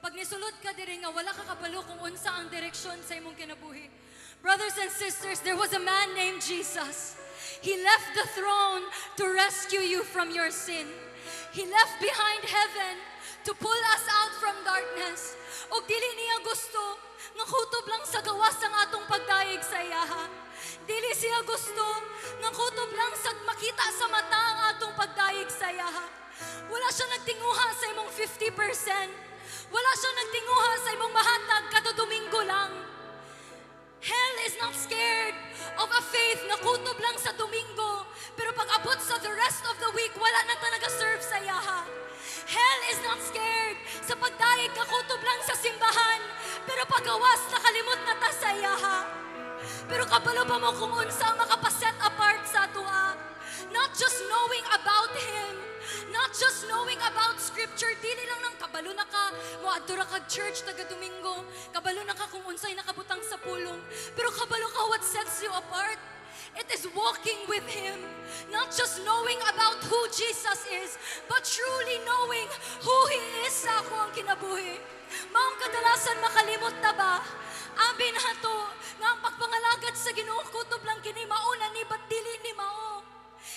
Pag nisulod ka diri nga wala ka kabalo kung unsa ang direksyon sa imong kinabuhi. Brothers and sisters, there was a man named Jesus. He left the throne to rescue you from your sin. He left behind heaven to pull us out from darkness. Og dili niya gusto nga kutob lang sa gawas ang atong pagdayeg sa iyaha. Dili siya gusto nga kutob lang sa makita sa mata ang atong pagdayeg sa iyaha. Wala siya nagtinguha sa imong 50%. Wala siya nagtinguha sa imong mahatag kada Domingo lang. Hell is not scared of a faith nga kutob lang sa Domingo. Pero pag abot sa the rest of the week, wala na talaga serve sa iyaha. Hell is not scared sa pagdayeg nga kutob lang sa simbahan. Pero pagawas, nakalimot na ta sa iyaha. Pero kabalo ba mo kung unsa ang makapaset apart sa atoa? Not just knowing about Him, not just knowing about Scripture, dili lang nang kabalo na ka, moadto ra kag church taga Domingo, kabalo na ka kung unsay nakabutang sa pulong, pero kabalo ka what sets you apart. It is walking with Him. Not just knowing about who Jesus is, but truly knowing who He is sa akoang kinabuhi. Maong kadalasan makalimot ta ba? Abi nato nga ang pagpangalagad sa Ginoo kutob lang kini mauna ni, but dili ni mao.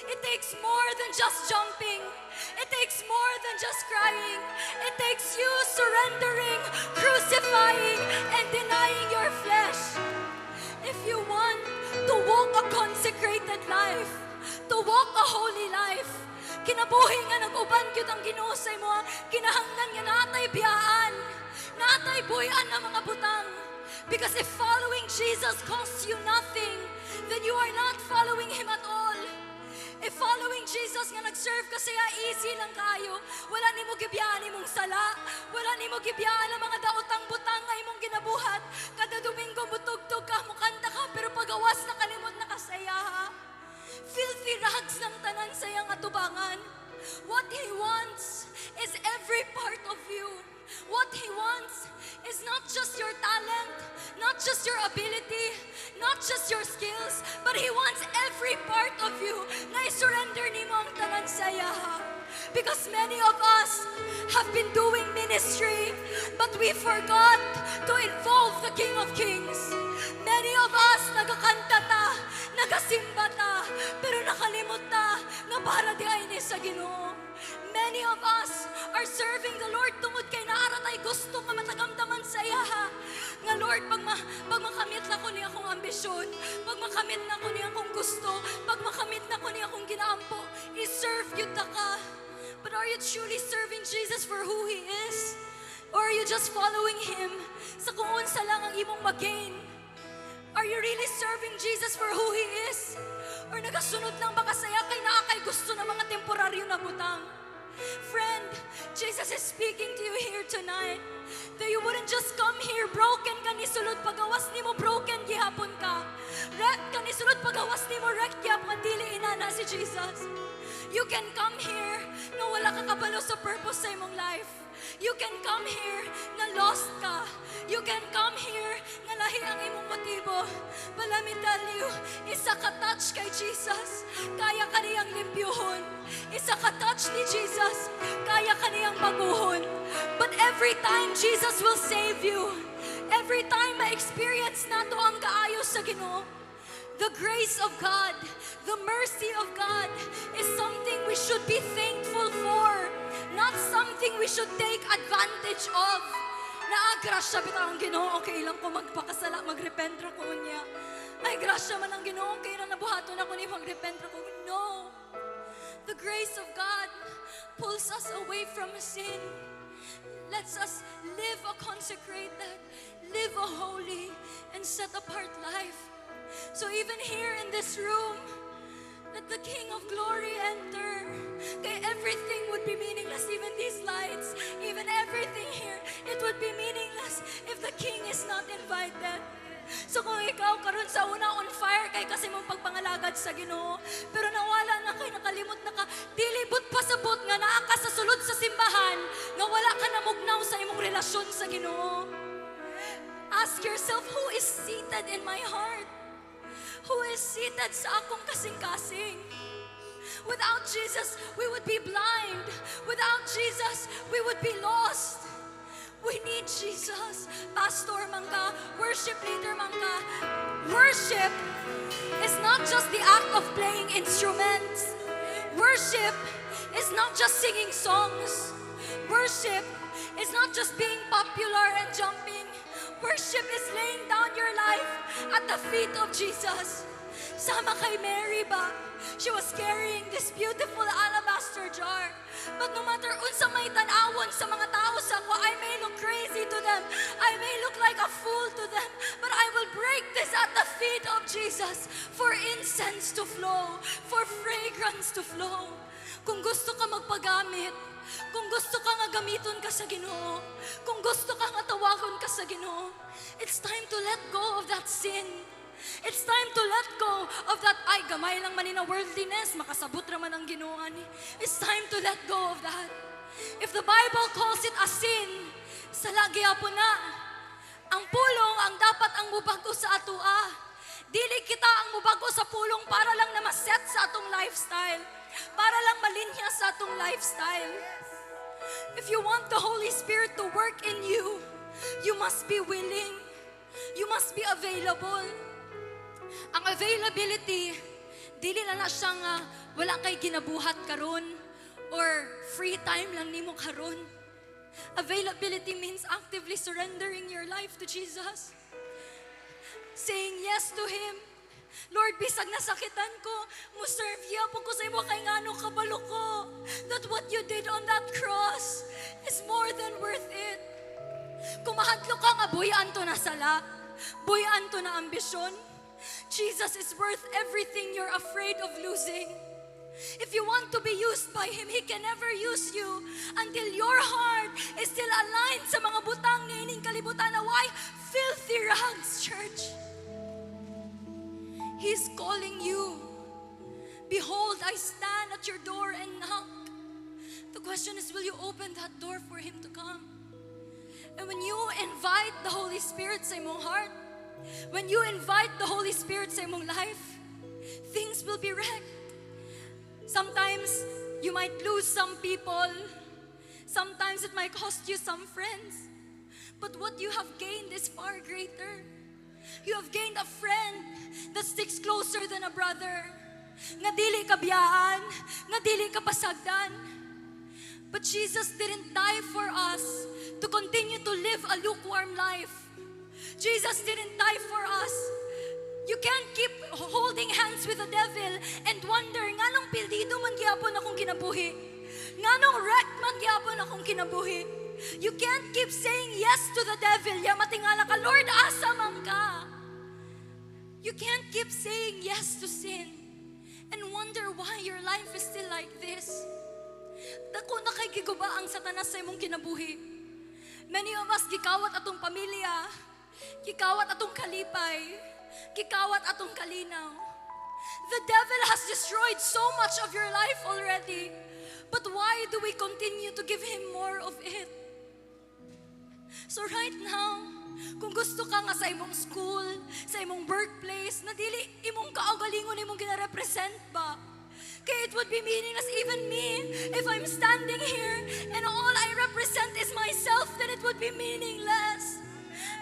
It takes more than just jumping. It takes more than just crying. It takes you surrendering, crucifying, and denying your flesh. If you want to walk a consecrated life, to walk a holy life, kinabuhi nga nag-uban gyud ang Ginoo sa imo, kinahanglan nga naa tay biyaan, naa tay buy-an nga mga butang. Because if following Jesus costs you nothing, then you are not following Him at all. If following Jesus nga nag-serve ka siya, easy lang kayo. Wala nimo gibiyaan imong sala. Wala nimo gibiyaan ang mga daotang butang nga imong ginabuhat. Kada Domingo mutugtog ka, mukanta ka, pero pagawas nakalimot na ka sa iyaha. Filthy rags ng tanan sa iyang atubangan. What He wants is every part of you. What He wants is not just your talent, not just your ability, not just your skills, but He wants every part of you na i-surrender nimo ang tanan sa iyaha. Because many of us have been doing ministry, but we forgot to involve the King of Kings. Many of us, nagakanta ta, nagasimba ta, pero nakalimot ta nga para diay ni sa Ginoo. Many of us are serving the Lord tungod kay naa ra tay gusto nga matagamtaman sa iyaha. Nga Lord, pag makamit na ko ni akong ambisyon, pag makamit na ko ni akong gusto, pag makamit na ko ni akong ginaampo, i-serve gyud ta ka. But are you truly serving Jesus for who He is? Or are you just following Him sa kung unsa lang ang imong magain? Are you really serving Jesus for who He is? Or nagasunod lang ba ka sa iya kay naa kay gusto ng mga temporaryo na butang? Friend, Jesus is speaking to you here tonight that you wouldn't just come here broken ka ni sulod, pagawas nimo broken gihapon ka. Wrecked ka ni sulod, pagawas nimo wrecked gihapon ka. Dili inana si Jesus. You can come here na wala ka kabalo sa purpose sa imong life. You can come here na lost ka. You can come here nga lahi ang imong motibo. But let me tell you, isa ka touch kay Jesus, kaya ka niyang limpyuhon. Isa ka touch ni Jesus, kaya ka niyang baguhon. But every time Jesus will save you, every time ma-experience nato ang kaayo sa Ginoo, the grace of God, the mercy of God is something we should be thankful for, not something we should take advantage of. Naa, grasya bitaw ang Ginoo, okay lang ko magpakasala, magrepent ra ko niya. Ay, grasya man ang Ginoo, okay na nabuhaton ako ni magrepent ra ko. No. The grace of God pulls us away from sin. Lets us live a consecrated, live a holy, and set apart life. So even here in this room, let the King of Glory enter. Kay everything would be meaningless, even these lights, even everything here, it would be meaningless if the King is not invited. So kung ikaw karon sa una on fire kay kasi mong pagpangalagad sa Ginoo, pero nawala na kay nakalimot na ka, dili buot pasabot nga naa ka sa sulod sa simbahan nga wala ka namugnaw sa imong relasyon sa Ginoo. Ask yourself, who is seated in my heart? Who is seated sa akong kasing-kasing? Without Jesus, we would be blind. Without Jesus, we would be lost. We need Jesus. Pastor man ka, worship leader man ka. Worship is not just the act of playing instruments. Worship is not just singing songs. Worship is not just being popular and jumping. Worship is laying down your life at the feet of Jesus. Sama kay Mary ba? She was carrying this beautiful alabaster jar. But no matter unsa may tan-awon sa mga tao sa ako, I may look crazy to them. I may look like a fool to them. But I will break this at the feet of Jesus for incense to flow, for fragrance to flow. Kung gusto ka magpagamit, kung gusto ka nga gamiton ka sa Ginoo, kung gusto ka nga tawagon ka sa Ginoo, it's time to let go of that sin. It's time to let go of that, "Ay, gamay lang man ni na worldliness, makasabot raman ang Ginoo ani." It's time to let go of that. If the Bible calls it a sin, sala gyapon na. Ang pulong ang dapat ang mubago sa atoa. Dili kita ang mubago sa pulong para lang na maset sa atong lifestyle. Para lang malinya sa atong lifestyle. If you want the Holy Spirit to work in you, you must be willing. You must be available. Ang availability, dili na na siya nga wala kay ginabuhat karon or free time lang nimo karon. Availability means actively surrendering your life to Jesus. Saying yes to Him. "Lord, bisag nasakitan ko, mo serve gyapon ko sa imo kay ngano kabalo ko that what you did on that cross is more than worth it." Kung mahadlok ka nga buy-an to na sala, buy-an to na ambisyon, Jesus is worth everything you're afraid of losing. If you want to be used by Him, He can never use you until your heart is still aligned sa mga butang niining kalibutan na why? Filthy rags, church. He's calling you. "Behold, I stand at your door and knock." The question is, will you open that door for Him to come? And when you invite the Holy Spirit sa imong heart, when you invite the Holy Spirit sa imong life, things will be wrecked. Sometimes you might lose some people. Sometimes it might cost you some friends. But what you have gained is far greater. You have gained a friend that sticks closer than a brother. Nga dili ka biyaan, nga dili ka pasagdan. But Jesus didn't die for us to continue to live a lukewarm life. Jesus didn't die for us. You can't keep holding hands with the devil and wonder, "Nganong pildido man gyapon akong kinabuhi? Nganong wrecked man gyapon akong kinabuhi?" You can't keep saying yes to the devil. Ya matingala ka, "Lord, asa man ka?" You can't keep saying yes to sin and wonder why your life is still like this. Dako na kay giguba ang Satanas sa imong kinabuhi. Many of us, gikawat atong pamilya, gikawat atong kalipay, gikawat atong kalinaw. The devil has destroyed so much of your life already. But why do we continue to give him more of it? So right now, kung gusto ka nga sa imong school, sa imong workplace, na dili imong kaugalingon imong gina-represent ba? Kay it would be meaningless, even me, if I'm standing here and all I represent is myself, then it would be meaningless.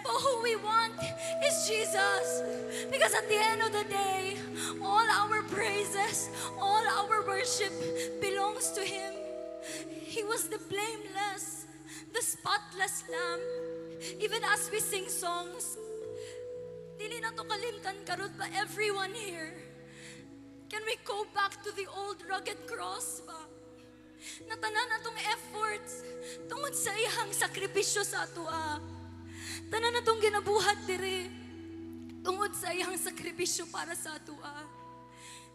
But who we want is Jesus. Because at the end of the day, all our praises, all our worship belongs to Him. He was the blameless, the spotless Lamb. Even as we sing songs, dili na to kalimtan karon ba, everyone here? Can we go back to the old rugged cross ba? Na tanan atong efforts tungod sa iyang sakripisyo sa atoa. Tanan atong ginabuhat dire tungod sa iyang sakripisyo para sa atoa.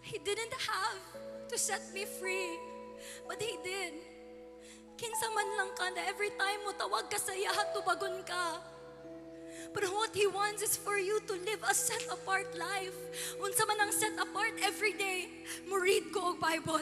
He didn't have to set me free, but He did. Kinsa man lang ka na every time mo tawag ka sa iya, tubagon ka. But what He wants is for you to live a set-apart life. Unsa man ang set apart? Every day, mo read ko og Bible.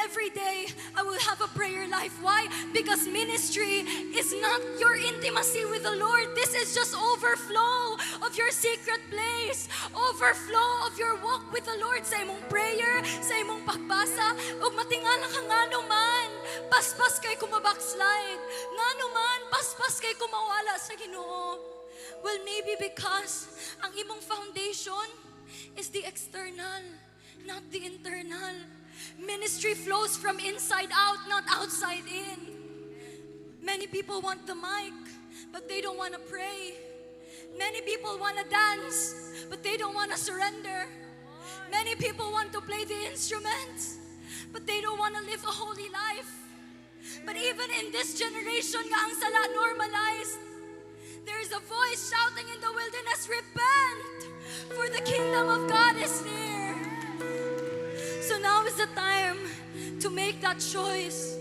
Every day, I will have a prayer life. Why? Because ministry is not your intimacy with the Lord. This is just overflow of your secret place. Overflow of your walk with the Lord sa imong prayer, sa imong pagbasa, ug matingala ka ngano man paspas kay kuma-backslide. Ngano man paspas kay kumawala sa Ginoo. Well, maybe because ang imong foundation is the external, not the internal. Ministry flows from inside out, not outside in. Many people want the mic, but they don't want to pray. Many people want to dance, but they don't want to surrender. Many people want to play the instruments, but they don't want to live a holy life. But even in this generation nga ang sala normalized, there is a voice shouting in the wilderness, "Repent, for the kingdom of God is near." So now is the time to make that choice,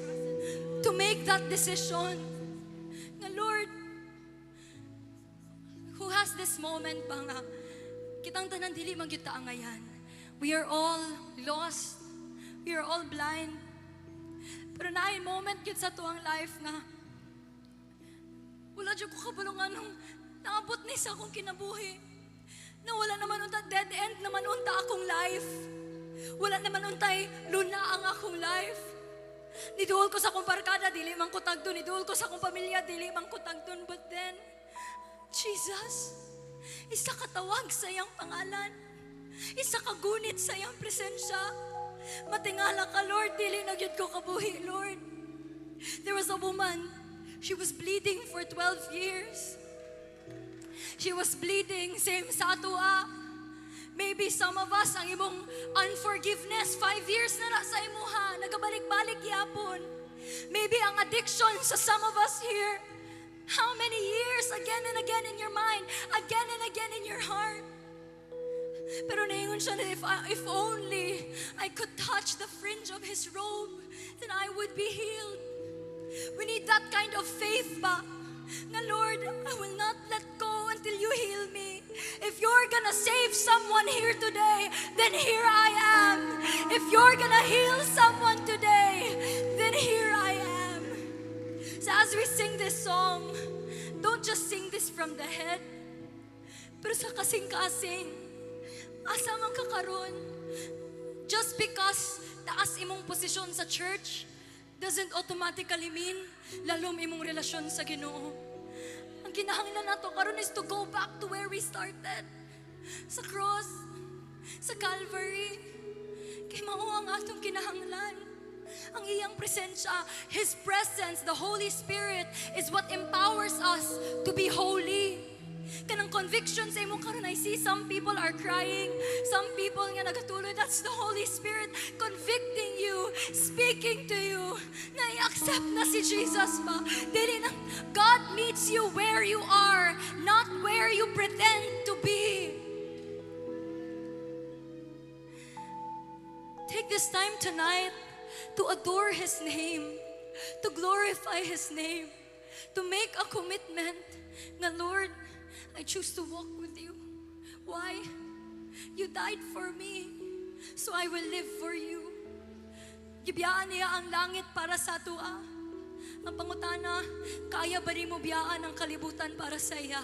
to make that decision. Nga Lord, who has this moment ba nga, kitang tanan dili man gyud ta angayan. We are all lost. We are all blind. Pero naay moment gyud sa atuang life nga wala jud ko kabalo nganong naabot ni sa akong kinabuhi. Na wala naman unta, dead end naman unta akong life. Wala naman untay luna ang akong life. Niduol ko sa akong barkada, dili man ko tagdon. Niduol ko sa akong pamilya, dili man ko tagdon. But then, Jesus, isa ka tawag sa iyang pangalan. Isa ka gunit sa iyang presensya. Matingala ka, Lord, dili na gyud ko kabuhi, Lord. There was a woman, she was bleeding for 12 years. She was bleeding, same sa atoa. Maybe some of us, ang imong unforgiveness, 5 years na na sa imuha, nagabalik-balik yapon. Maybe ang addiction sa some of us here, how many years, again and again in your mind, again and again in your heart. Pero naingon siya na if only I could touch the fringe of His robe, then I would be healed. We need that kind of faith ba? Nga Lord, I will not let go until you heal me. If you're gonna save someone here today, then here I am. If you're gonna heal someone today, then here I am. So as we sing this song, don't just sing this from the head, pero sa kasing-kasing, asa man ka karon? Just because taas imong posisyon sa church doesn't automatically mean lalom imong relasyon sa Ginoo. Ang kinahanglan nato karon is to go back to where we started. Sa cross, sa Calvary. Kay mao ang atong kinahanglan. Ang iyang presensya, His presence, the Holy Spirit, is what empowers us to be holy. Kanang conviction sa imong karon, I see some people are crying, some people nga nagatuloy. That's the Holy Spirit convicting you, speaking to you, na i-accept na si Jesus ba? Dili na, God meets you where you are, not where you pretend to be. Take this time tonight to adore His name, to glorify His name, to make a commitment na Lord, I choose to walk with you. Why? You died for me, so I will live for you. Gibiyaan niya ang langit para sa atoa. Ang pangutana, kaya ba nimo biyaan ang kalibutan para sa iya?